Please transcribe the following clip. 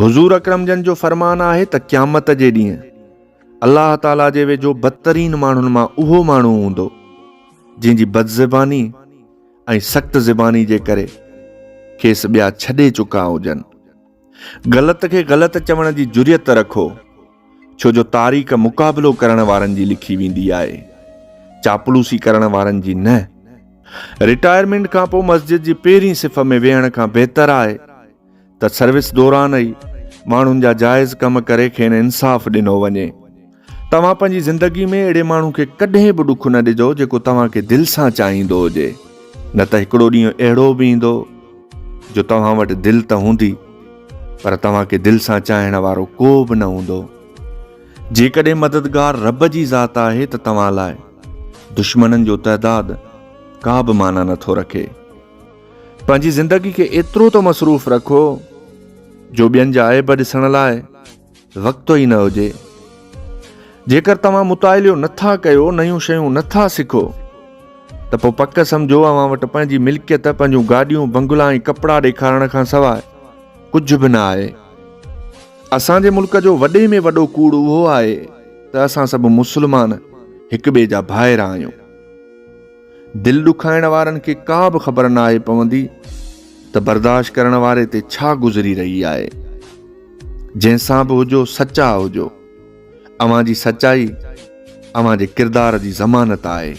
حضور اڪرم جن جو فرمان آهي ته قيامت جي ڏينهن الله تعاليٰ جي ويجهو بدترين ماڻهن مان اهو ماڻهو هوندو جنهن جي بدزباني ۽ سخت زباني جي ڪري کيس ٻيا ڇڏي چڪا هجن. غلط کي غلط چوڻ جي جرئت رکو، ڇو جو تاريخ مقابلو ڪرڻ وارن جي لکي ويندي آهي، چاپلوسي ڪرڻ وارن جي نه. رٽائرمينٽ کان پوء مسجد جي پهرين صف ۾ ويهڻ کان بهتر آهي ته سروس دوران ئي ماڻهن جا جائز ڪم ڪري کين انصاف ڏنو وڃي. توهان پنهنجي زندگي ۾ اهڙي ماڻهو کي ڪڏهن به ڏک نه ڏجو جيڪو توهان کي دل سان چاهيندو هجي، نه ته هڪڙو ڏينهن اهڙو به ايندو جو توهان وٽ دل ته هوندي پر توهان کي دل سان چاهڻ وارو ڪو به نه هوندو. جيڪڏهن مددگار رب جي ذات آهي ته توهان لاء دشمنن جو تعداد ڪا به معنيٰ نه ٿو رکي. پنهنجي زندگي کي ايترو ته مصروف رکو جو ٻين جا عيب ڏسڻ لاء وقت ئي نه هجي. جيڪر توهان مطالعو نه ٿا ڪيو، نيون شيون نه ٿا سکو ته پوء پڪ سمجهو اوهان وٽ پنهنجي ملڪيت، پنهنجون گاڏيون، بنگلا ۽ ڪپڙا ڏيکارڻ کان سواء ڪجهه به نه آهي. اسان جي ملڪ جو وڏي ۾ وڏو ڪوڙ اهو آهي ته اسان سڀ مسلمان هڪ ٻئي جا ڀائر آهيون. دل ڏکائڻ وارن کي ڪا به خبر ناهي پوندي ته برداشت ڪرڻ واري تي ڇا گذري رهي آهي. جنهن سان به هجو سچا هجو. اوهان جي سچائي اوهان جي ڪردار جي ضمانت آهي.